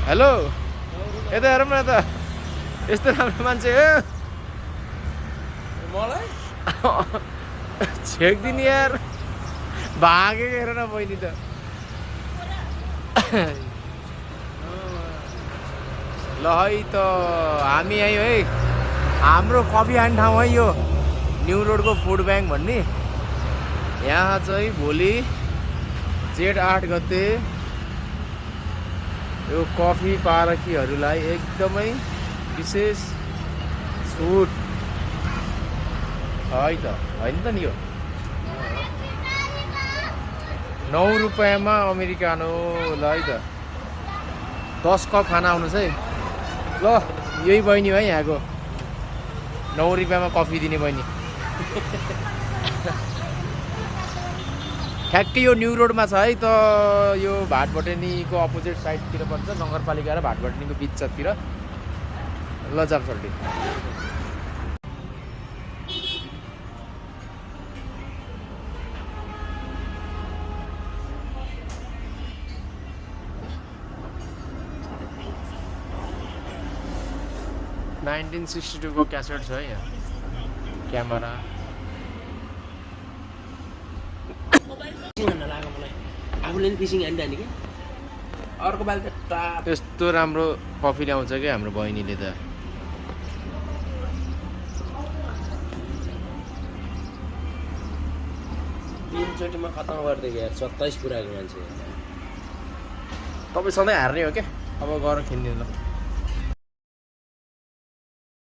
hello यता हेरौँ न त यस्तो राम्रो मान्छे हो मलाई छेक्दिने यार भागेको हेर न बहिनी त ल है त हामी आयौँ है हाम्रो कफी खाने ठाउँ है यो न्यू रोडको फुड ब्याङ्क भन्ने यहाँ चाहिँ भोलि जेठ 8 गते यो कफी पारखीहरूलाई एकदमै विशेष छुट है त होइन त नि यो 9 रुपियाँमा अमेरिकानो ल है त 10 कप खाना आउनुहोस् है ल यही बहिनी है यहाँको 9 रुपियाँमा कफी दिने बहिनी ठ्याक्कै यो न्यू रोडमा छ है त यो भाटबटेनीको अपोजिट साइडतिर पर्छ नगरपालिका र भाटबटेनीको बिचतिर ल जाप्सल्टी को क्यासेट छ है यहाँ क्यामेरा आफूले पनि फिसिङ हानिरहने कि अर्को बाल त टाप यस्तो राम्रो कफी ल्याउँछ क्या हाम्रो बहिनीले त तीनचोटिमा खतम गरिदिएको यार 27 पुराको मान्छे तपाईँ सधैँ हार्ने हो क्या अब गएर खेल्ने ल